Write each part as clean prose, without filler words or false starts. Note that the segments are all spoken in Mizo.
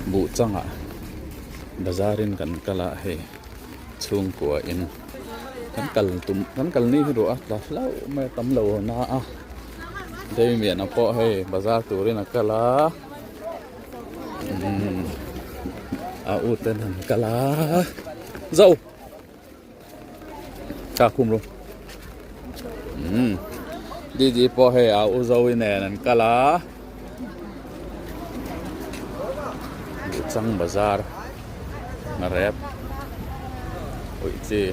Buh changah bazar in kan kal a hei chhungkua in kan kal tum kan kal ni hi ruah a tla hlauh mai a tam lo na a Damian-a pawh hei bazar turin a kal a umm a u ten an kal a zo. Ka khum ru. Umm. Didi pawh hei a u Zoe nen an kal a. Chang bazar rep ui chi.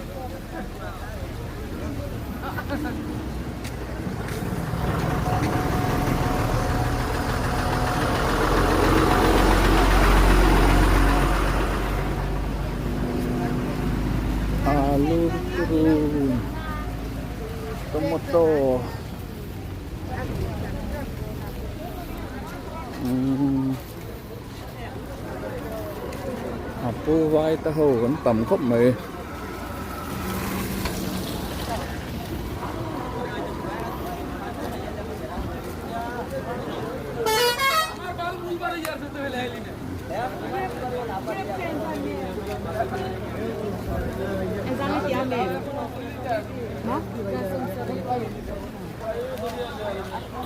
Alu purun tomato umm a pu vai te ho an tam khawp mai.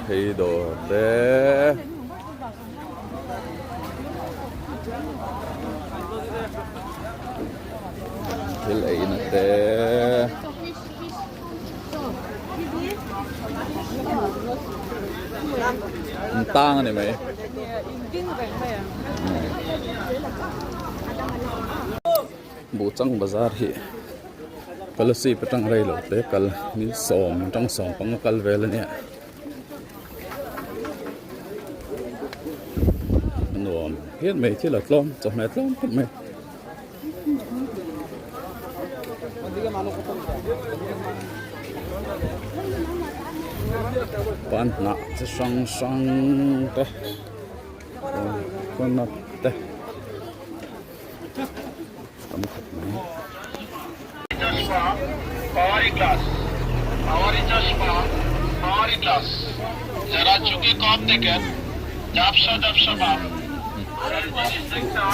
Thei dawr te thil eina te. An tang a ni mai. Buhchang bazar hi Kolasib atang rei lo te kal ni sawm atang sawm panga kal vel a nia. A nuam hian mai thil a tlawm chawhmeh a tlawm khawp mai. Pan hnah chi hrang hrang te coconut te tam khawp mai.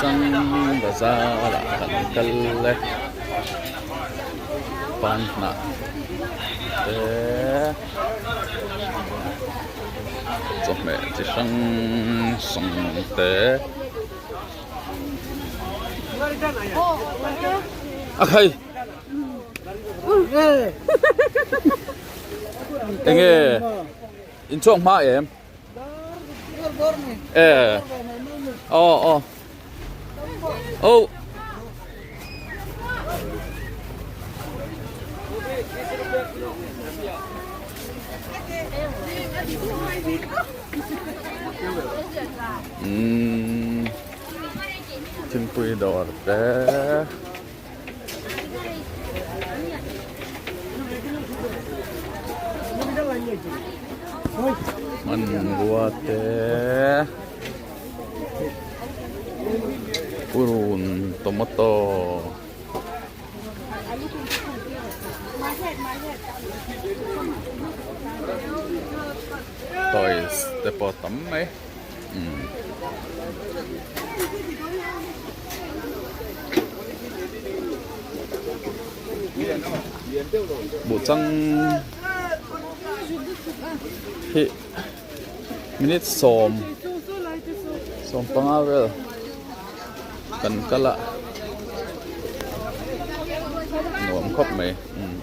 Chang bazar ah kan kal e pan hnah te chawhmeh chi hrang hrang te. A khai enge inchhuak hma em e aw aw aw Umm thingpui dawr te hmanrua te purun tomato. Toys te pawh a tam mai umm buhchang hi minute sawm sawm panga vel kan kal a nuam khawp mai umm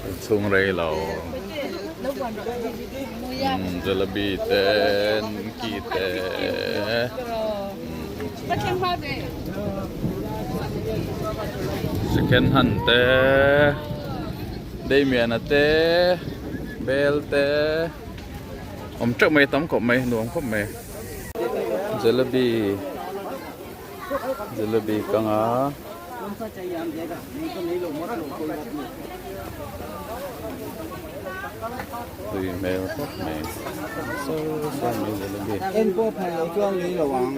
inchhung rei lo umm jalebi te nimki te second hand te Damian-a te bel te awm teuh mai tam khawp mai nuam khawp mai jalebi jalebi kang a tui hmel khawp mai saw saw mai jalebi en pawh phal lo chuan lei lo ang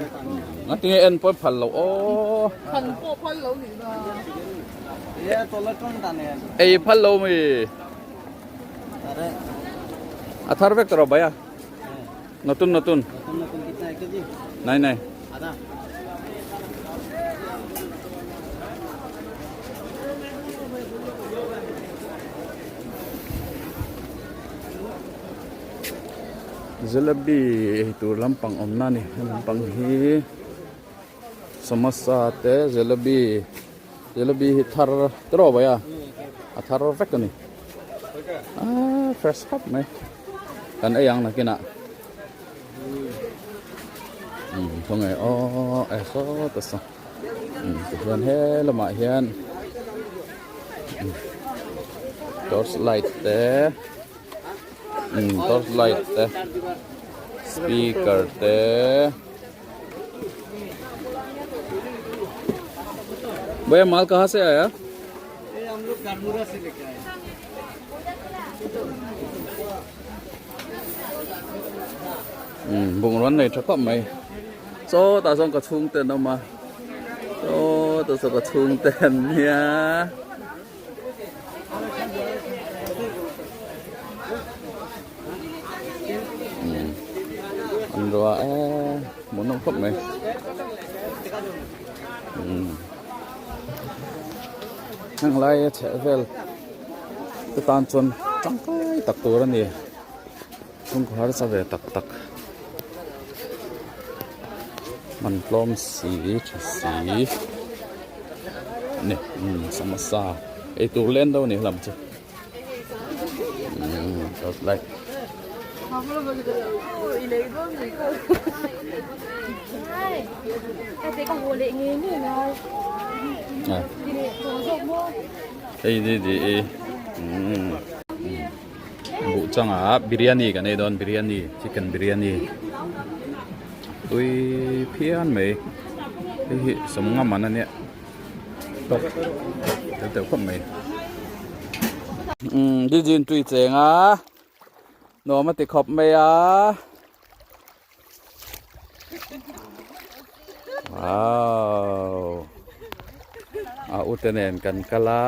nga tinge en pawh phal lo aw phal pawh phal lo nih na. Ei phal lo mi. A thar vek tawh bai a. Natun natun. Nai nai. Jalebi ei tur lampang awmna a ni he lampang hi samosa te jalebi jalebi hi thar tiraw mai a a thar vek a ni aaa fresh khawp mai kan ei ang nakinah umm khawnge aw e saw ta saw umm tihian he lamah hian torch light te umm torch light te speaker te. Bhaiya maal kaha se aaya? Umm bungraw an nei tha khawp mai chaw tah chuan ka chhungte an awm a chaw tah chuan ka chhungte an nia. An ruah eee hmuhnawm khawp mai umm heng lai a chheh vel te tan chuan tangkai tak tur a ni chhungkaw harsa ve tak tak man tlawm si tha si a ni umm samosa eitur len deuh a ni helam chu. Hei ni di i buh changah biryani kan ei dawn biryani chicken biryani tui phian mai hei hi sawmnga man a nia. Tawk tel teuh khawp mai. Umm Didin tui cheng a nuam a ti khawp mai a. Wow a ute nen kan kal a.